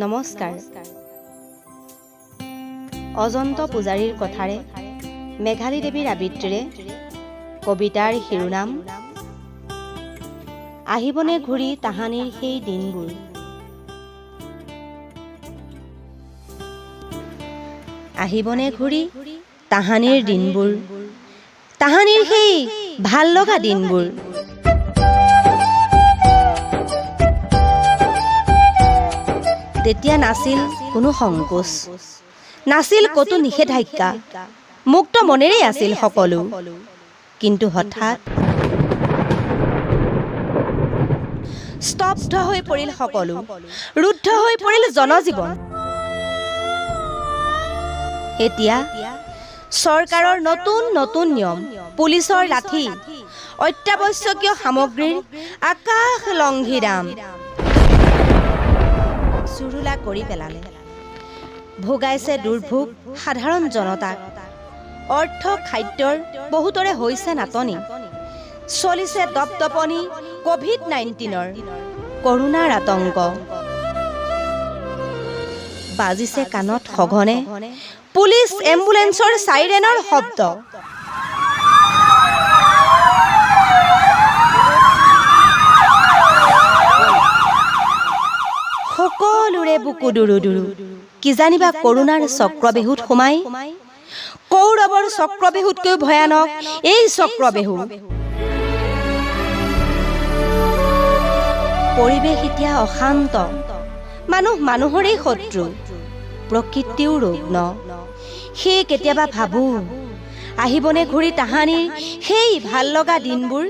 নমস্কাৰ। অজন্ত পূজাৰীৰ কথাৰে মেঘালী দেৱীৰ আবৃত্তিৰে কবিতাৰ শিৰোনাম আহিবনে ঘূৰি তাহানিৰ সেই দিনবোৰ। আহিবনে ঘূৰি তাহানিৰ দিনবোৰ, তাহানিৰ সেই ভাল লগা দিনবোৰ। তেতিয়া নাছিল কোনো সংকোচ, নাছিল ক'তো নিষেধাজ্ঞা, মুক্ত মনেৰেই আছিল সকলো। কিন্তু হঠাৎ স্তব্ধ হৈ পৰিল সকলো, ৰুদ্ধ হৈ পৰিল জনজীৱন। এতিয়া চৰকাৰৰ নতুন নতুন নিয়ম, পুলিচৰ লাঠি, অত্যাৱশ্যকীয় সামগ্ৰীৰ আকাশলংঘী দাম জুৰুলা কৰি পেলালে। ভোগাইছে দুৰ্ভোগ সাধাৰণ জনতাক। অৰ্থ খাদ্যৰ বহুতৰে হৈছে নাটনি, চলিছে দপদপনি ক'ভিড-19ৰ কৰোণাৰ আতংক। বাজিছে কাণত সঘনে পুলিচ এম্বুলেন্সৰ চাইৰেনৰ শব্দ। সকলোৰে বুকু দুৰু দুৰু, কিজানিবা কৰোণাৰ চক্ৰবেহুত সোমাই কৌৰৱৰ চক্ৰবেহুতকৈও ভয়ানক এই চক্ৰবেহু। পৰিৱেশ এতিয়া অশান্ত, মানুহ মানুহৰেই শত্ৰু, প্ৰকৃতিও ৰুগ্ন। সেয়ে কেতিয়াবা ভাবোঁ, আহিবনে ঘূৰি তাহানিৰ সেই ভাল লগা দিনবোৰ।